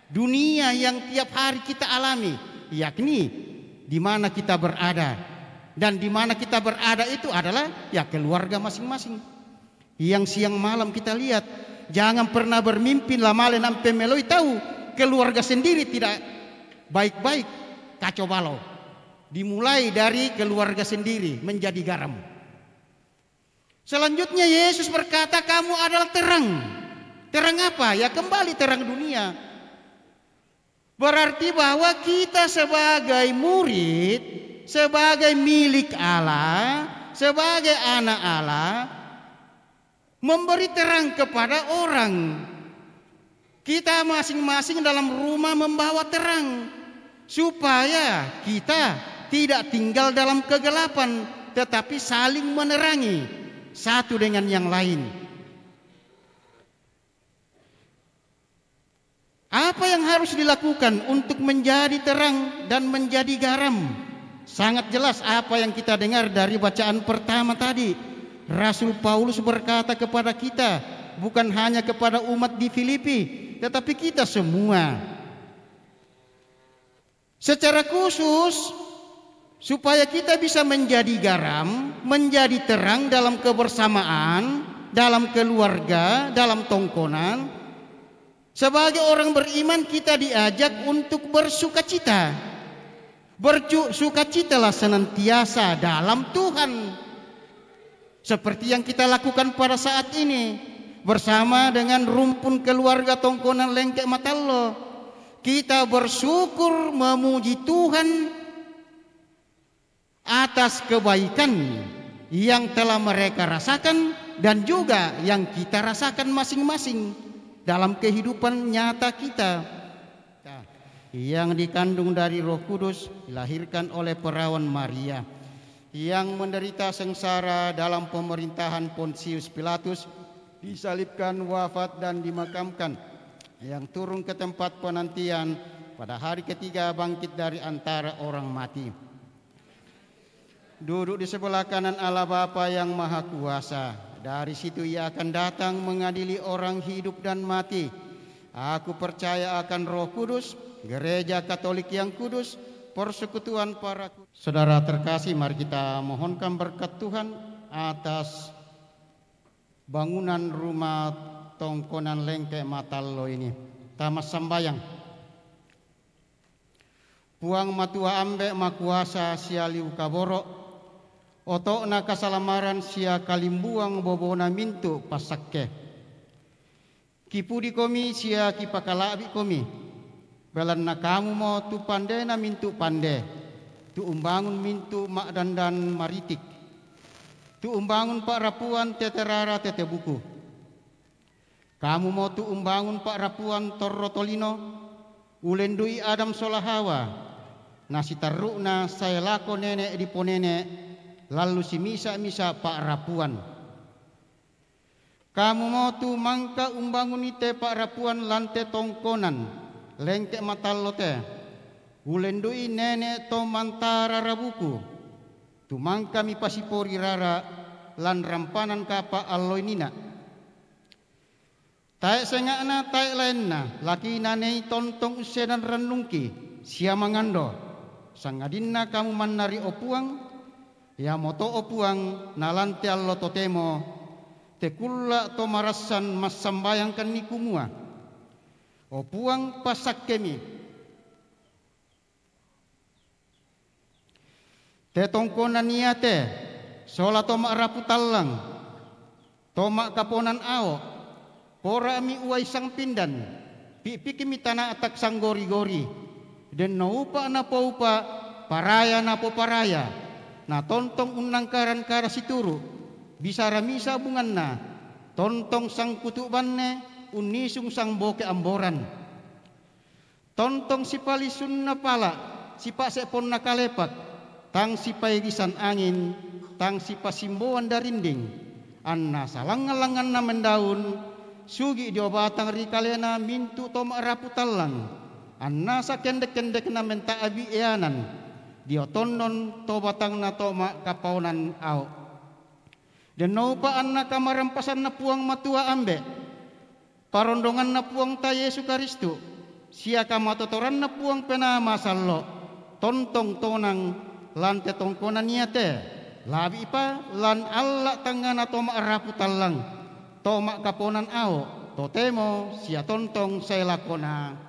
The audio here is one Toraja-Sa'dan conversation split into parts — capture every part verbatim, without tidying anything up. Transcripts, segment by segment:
Dunia yang tiap hari kita alami, yakni di mana kita berada. Dan di mana kita berada itu adalah, ya, keluarga masing-masing. Yang siang malam kita lihat, jangan pernah bermimpi lamale nampe meloi tahu keluarga sendiri tidak baik-baik, kacau balau. Dimulai dari keluarga sendiri menjadi garam. Selanjutnya Yesus berkata, "Kamu adalah terang." Terang apa? Ya, kembali terang dunia. Berarti bahwa kita sebagai murid, sebagai milik Allah, sebagai anak Allah, memberi terang kepada orang. Kita masing-masing dalam rumah membawa terang, supaya kita tidak tinggal dalam kegelapan, tetapi saling menerangi satu dengan yang lain. Apa yang harus dilakukan untuk menjadi terang dan menjadi garam? Sangat jelas apa yang kita dengar dari bacaan pertama tadi. Rasul Paulus berkata kepada kita, bukan hanya kepada umat di Filipi, tetapi kita semua. Secara khusus, supaya kita bisa menjadi garam, menjadi terang dalam kebersamaan, dalam keluarga, dalam tongkonan, sebagai orang beriman, kita diajak untuk bersukacita. Bersukacitalah senantiasa dalam Tuhan. Seperti yang kita lakukan pada saat ini bersama dengan rumpun keluarga tongkonan Lengke Matallo. Kita bersyukur memuji Tuhan atas kebaikan yang telah mereka rasakan dan juga yang kita rasakan masing-masing dalam kehidupan nyata kita. Yang dikandung dari Roh Kudus, dilahirkan oleh perawan Maria, yang menderita sengsara dalam pemerintahan Pontius Pilatus, disalibkan, wafat, dan dimakamkan, yang turun ke tempat penantian, pada hari ketiga bangkit dari antara orang mati. Duduk di sebelah kanan Allah Bapa yang Maha Kuasa. Dari situ Ia akan datang mengadili orang hidup dan mati. Aku percaya akan Roh Kudus, gereja Katolik yang kudus, persekutuan para ku-, Saudara terkasih, mari kita mohonkan berkat Tuhan atas bangunan rumah tongkonan Lengke Matallo ini. Tamat sambayang. Puang Matua Ambe' Makuasa sia liu kaboro', oto'na kasalamaran sia kalimbuang bobona mintu' passakke. Kipudikomi sia kipakala'bi'komi, belanna kamumo tu pandena mintu' pande, tu umbangun mintu' ma'dandan maritik, tu umbangun pa'rapuan tete rara tete buku. Kamumo tu umbangun pa'rapuan torro tolino, ulendu'i Adam sola Hawa, nasitarru'na sae lako nene' diponene', lallu simisa-misa pa'rapuan. Kamumo tu mangka umbanguni te pa'rapuan lan te tongkonan Lengke Matallo te, ulendu'i nene' to mantara rabuku, tu mangka mipasipori rara lan rampanan kapa' alloinina. Tae' senga'na, tae' laenna, lakina nei tontong ussedan rannungki sia mangando, sangadinna kamu manna ri, o Puang, iamoto, o Puang, na lan te allo totemo tekulla' to marassan massambayangkanni kumua, O Puang, passakkemi. Te tongkonan iate, sola to ma'rapu tallang, to ma'kaponan ao', pora'mi uai sangpindan, pi'pikmi tana'ta sanggori-gori, denno upa' napoupa', paraya napoparaya, natontong unnangkaran kada situru', bisara misa bunganna, tontong sangkutu' banne, unnisung sangboke amboran. Tontong sipalisunna pala', sipa'se'ponna kalepak, tang sipaigisan angin, tang sipasimboan darinding, anna salangngan-langnganna mendaun, sugi' dio batang ri kalena mintu' to ma'rapu tallang, anna sakendek-kendekna menta'bi eanan, dio tonnon to batangna to ma'kapaonan ao'. Denno upa' anna kamarampasanna Puang Matua Ambe', parondonganna Puangta Yesu Karistu, sia kamatotoranNa Puang Penaa Masallo', tontong tonang lan te tongkonan iate, la'bi'pa lan alla' tangngana to ma'rapu tallang, to ma'kaponan ao', totemo sia tontong sae lakona.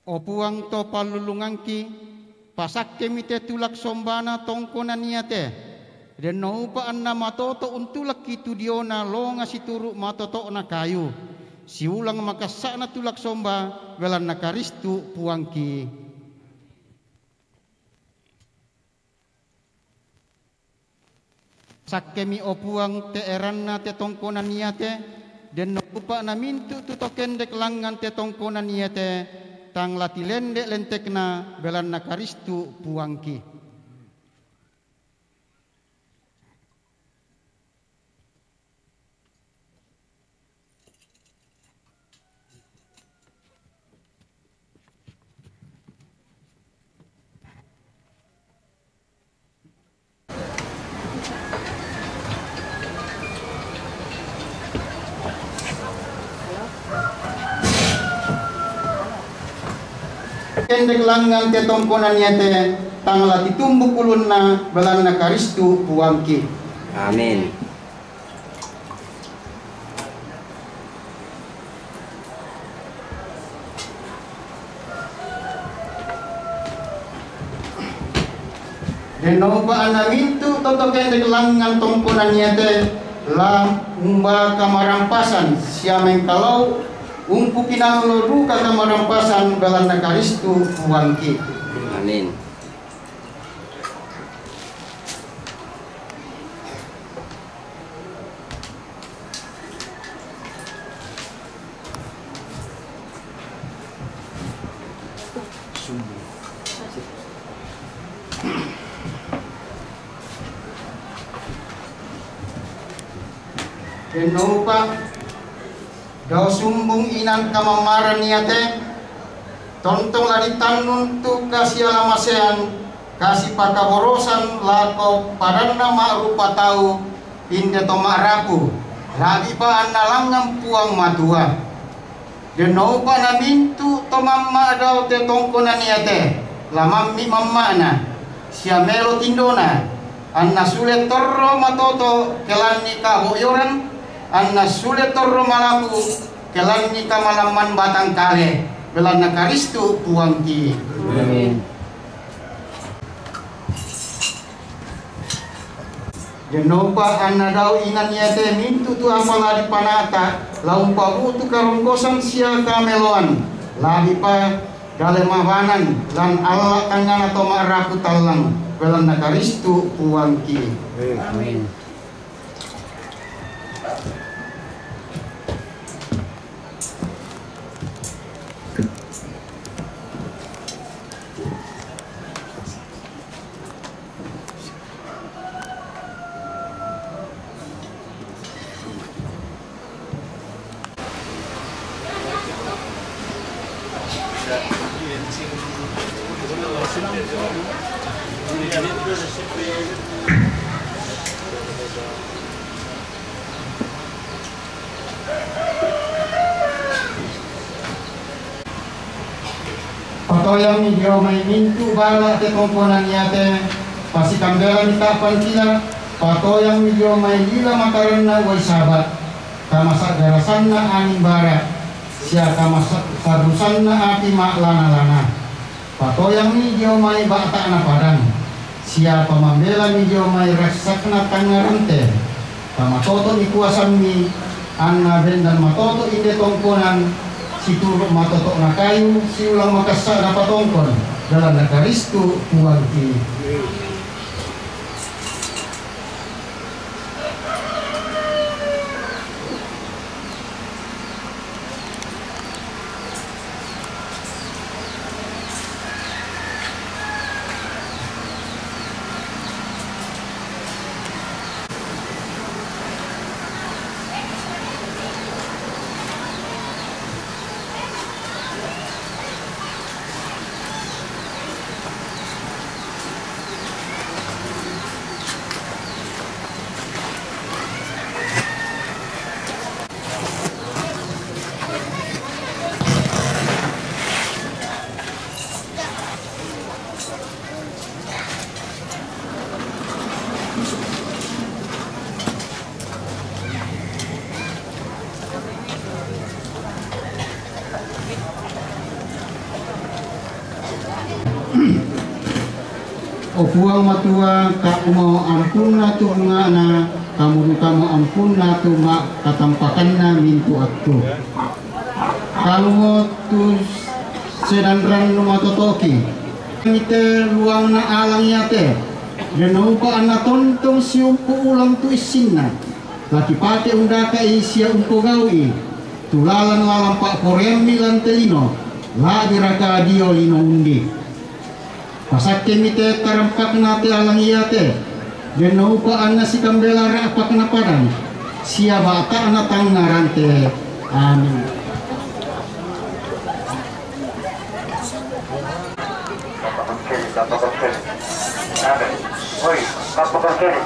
O Puang to pallulungangki, pasakkemi te tulak sombana tongkonan iate, denno upa' anna matoto' untulakki tu diona longa situru' matoto'na kayu, siulang makassa'na tulak somba, belanna Karistu' Puangki. Sakkemi, o Puang, te eranna te tongkonan iate, denno upa'na mintu' tu to kendek langngan te tongkonan iate, tang la tilende' lentekna, belanna Karistu' Puangki. Kendek langngan te tongkonan iate, tang la titumbuk ulunna, belanna Karistu' Puangki. Amin. Denno upa' anna mintu' to to kendek langngan tongkonan iate, la umbaa kamarampasan, sia mengkalau umpukinallo duka kamarampasan, belanna Karistu' Puangki. Amin. Denno upa' dao sumbung inan kamammaran iate, tontong la ditannun tu kasialamasean, kasipakaborosan lako padanna ma'rupa tau, inde to ma'rapu, la'bipa anna langngan Puang Matua. Denno upa' na mintu' to mamma' dao te tongkonan iate, la mammi' mamma'na, sia melo tindona, anna sule torro matoto' ke lanni kabo'yoran, anna sule torro malapu ke lanni kamalamman batang kale, belanna Karistu' Puangki. Amin. Denno upa' anna dao inan iate mintu' tu apa la dipana'ta, la umpabu'tu karongkosan sia kameloan, la'bipa dale mabanan lan alla' tangngana to ma'rapu tallang, belanna Karistu' Puangki. Amin. Patoyangmi dio mai mintu' bala' te tongkonan iate, pasikambelami ta'pang kila, patoyangmi dio mai lila mataranna uai saba', kamasa'garasanna anging bara', sia kamasa'rusanna api ma'lana-lana. Patoyangmi dio mai ba'ta'na padang, sia pamambelami dio mai rassakna tangnga rante. Pamatoto'mi kuasammi, anna bendan matoto' inde tongkonan, situru' matoto'na kayu, siulang makassa'na patongkon, belanna Karistu' Puangki. O Puang Matua, kamu ampunna tu bunga'na, kamu, kamu ampunna tu ma-, katampakanna mintu' attu. Kamu tu sedanrannu matotoki. Mite luangna alang iate, den naupa anna tontong siumpu ulang tu issinna. Lakipake undaka'i sia umpogau'i tu lalang-lalang pa'poraiammi lan te lino, la'biraka dio lino undi. Pasakkemi te tarampakna te alang iate, den naupa anna sikambela ra'pakna padang, sia ba'ta'na tangnga rante. Amin. Kappa kiri, kappa kiri. Amin. Oi, kappa kiri.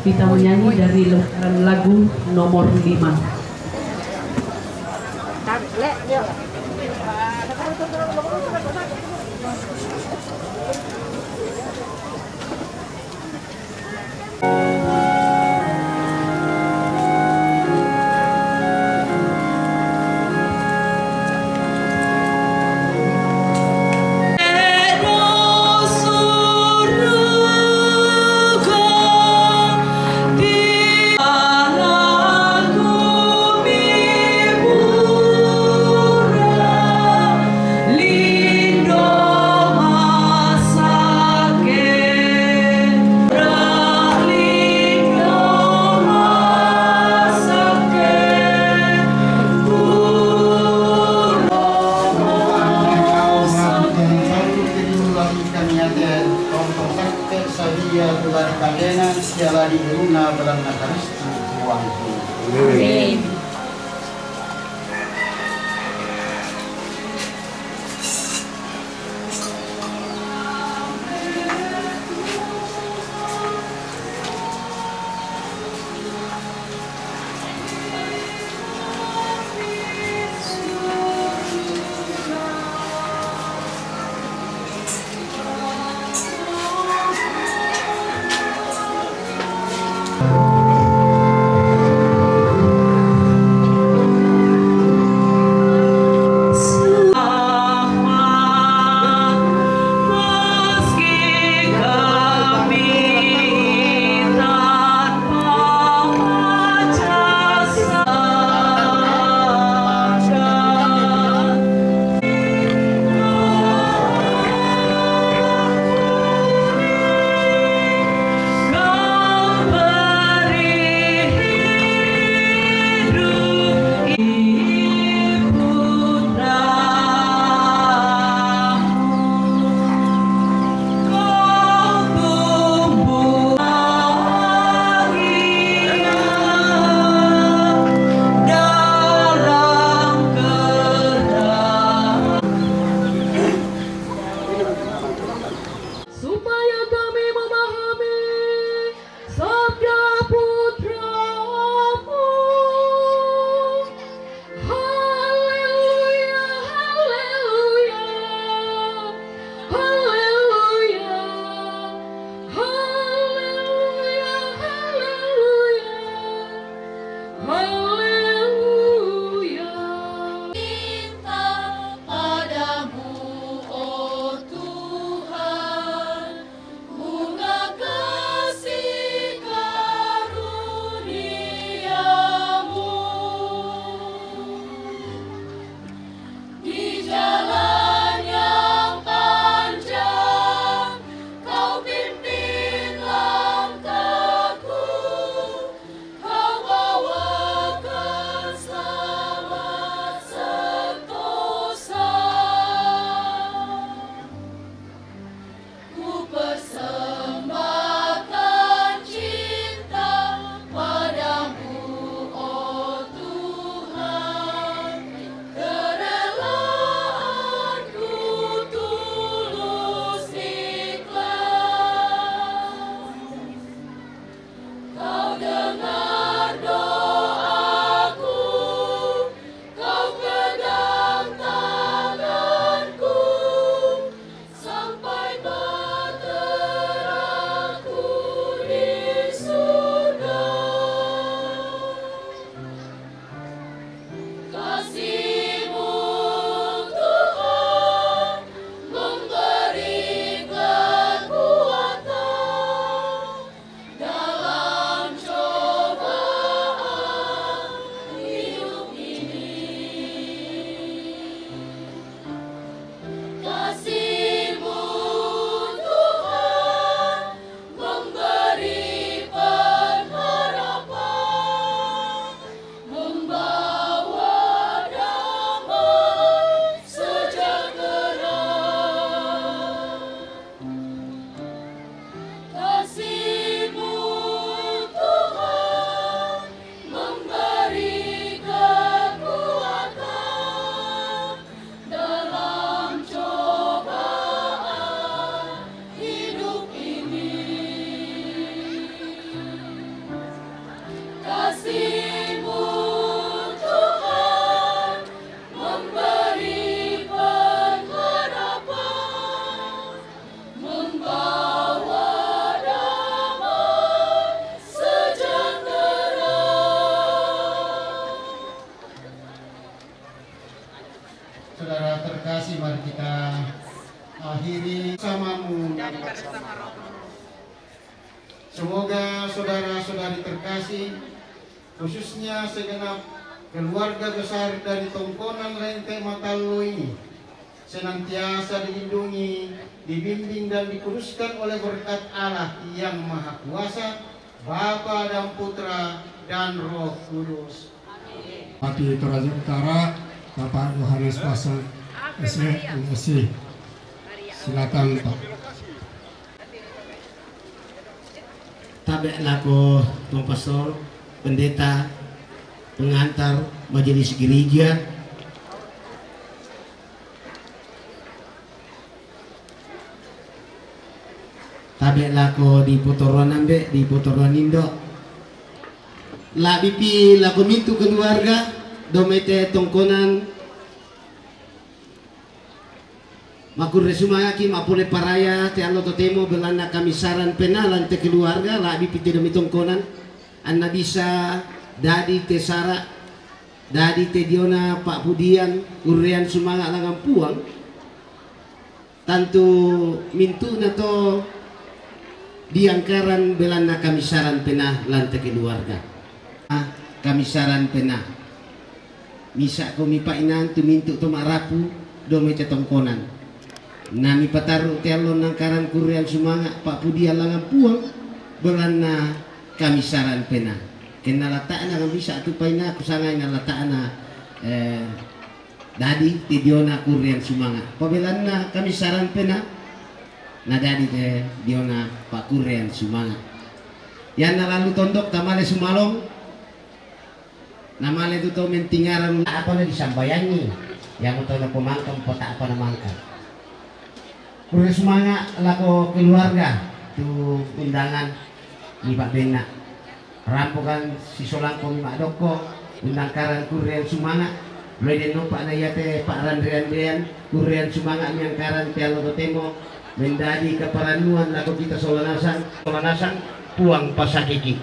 Kita menyanyi dari lembaran lagu nomor lima. Sadia tu la dikandena sia la diurunna belanna Kristus Puangku. Amin. Diri bersamamu dan bersama rohmu. Semoga saudara-saudari terkasih, khususnya segenap keluarga besar dari Tongkonan Lente Matallo ini, senantiasa dilindungi, dibimbing, dan dikuduskan oleh berkat Allah yang Maha Kuasa, Bapa dan Putra dan Roh Kudus. Bupati Toraja Utara, Bapak Yohanes Pasang, S E, M Si. Silakan, Pak. Tabe' lako Tuan Pastor, pendeta, pengantar majelis gereja. Tabe' lako di potoroan ambe', di potoroan indo'. La'bipi lako mintu' keluarga, domete Tongkonan. Makurre sumanga'ki' ma'pole paraya te allo totemo, belanna kamissaran penna lan te keluarga, la'bipi te demi Tongkonan, anna bisa dadi te sara', dadi te diona pa'pudian, kurrean sumanga' langngan Puang. Tantu mintu'na to diangkaran belanna kamissaran penna lan te keluarga. Kamissaran penna. Misa'ko mipa'inang tu mintu' to ma'rapu, domete Tongkonan. Na mipataru' te allo nangkaran kurrean sumanga', pa'pudian langngan Puang, belanna kamissaran penna. Kenna lata'na kan bisa tu paina kusanga inang lata'na, eh, dadi te diona kurrean sumanga'. Pabelanna kamissaran penna, na dadi te diona pa'kurrean sumanga'. Ianna lallu tondok tamale sumalong, namale tu to mentingaran apa na disambayangi, iamoto na pomangkang, pota apa na mangkang. Kurre sumanga' lako keluarga tu undangan mipa'benna. Rampokan sisolangkomi ma'dokko, undangkaran kurrean sumanga', loe dennopa na iate pa'ranre-anrean, kurrean sumanga' miangkaran te allo totemo, mendadi kaparannuan lako kita sola nasang, sola nasang, Puang pasakeki.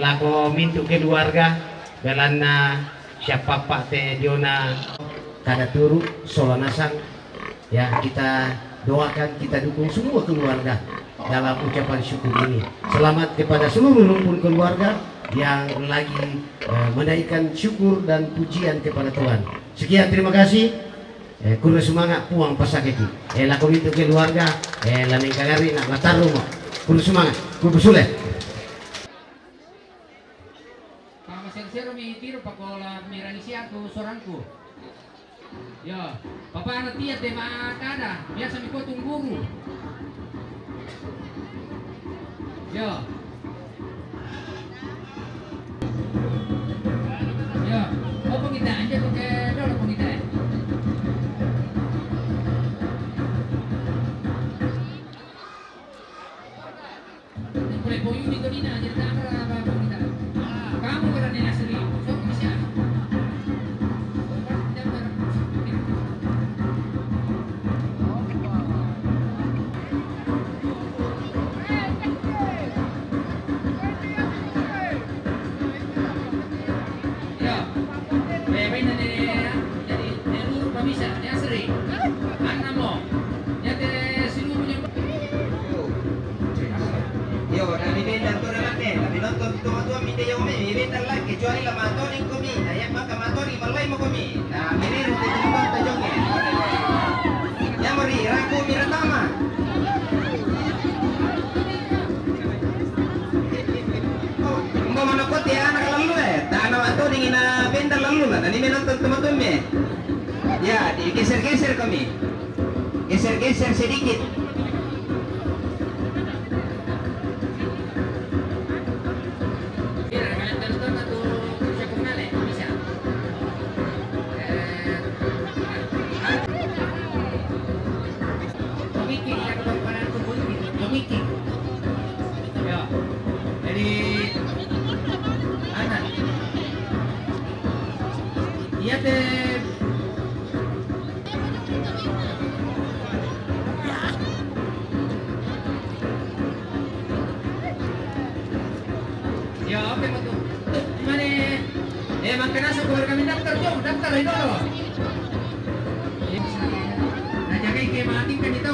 Lako mintu' keluarga, belanna siappappa' te diona kada turu' sola nasang. Ya, kita doakan, kita dukung semua keluarga dalam ucapan syukur ini. Selamat kepada seluruh rumpun keluarga yang lagi, eh, menaikkan syukur dan pujian kepada Tuhan. Sekian, terima kasih. Eh, kurre sumanga', Puang pasakeki. Eh, lako mintu' keluarga, eh, la mengkagarina, la tarrumo. Kurre sumanga', kukusule. Pamaseru-seru mi tiro pakola mirangi siaku sorangku. Yo, papana tia te makada, biasa mi kua tungguru. Yo. Yo, oh, pengita, anjir, pakai dolo pengita, eh. Yo, na mi benda tu na mate, tapi nonton tu tua-tua mi te yo me, mi benda la, kecuali la matoni ko mi, na iya maka matoni malai mo ko mi. Na mi riru te tu tua ta jonge. Ya mo ri, raku mi ratama. Oh, umba mana ko te anak lalu, eh, ta na matoni na benda lalu la, na ni me nonton tu matumbe. Ya, digeser-geser kami. Geser-geser sedikit. Jadi, anak. Iya, Tep. Ya, oke, betul. Gimana? Eh, makan nasi keluar kami daftar, Jom. Daftar aja dulu. Nah, jaga ke mati kan itu,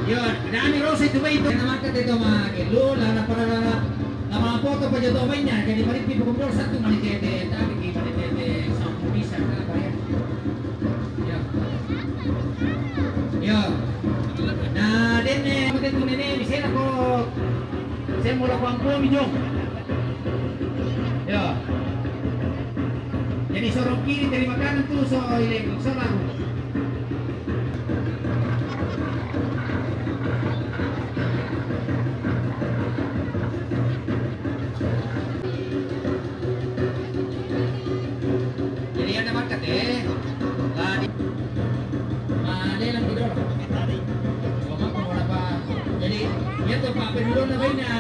Yo, dami rosa itu ba itu. Nama kata itu ma kelu la la para la la. Nama foto pa joto banyak. Jadi mari pi pukul dua satu mari tete tapi di mari tete sama bisa apa ya. Yo. Yo. Nah, denne mungkin tu nene bisa ko. Saya mula kuang kuang mijong. Yo. Jadi sorong kiri terima kanan tu so ileng so lagu. Jadi ada market eh. Lah di. Malelang di dolo. Jadi, ya tuh Pak Pedulona baina.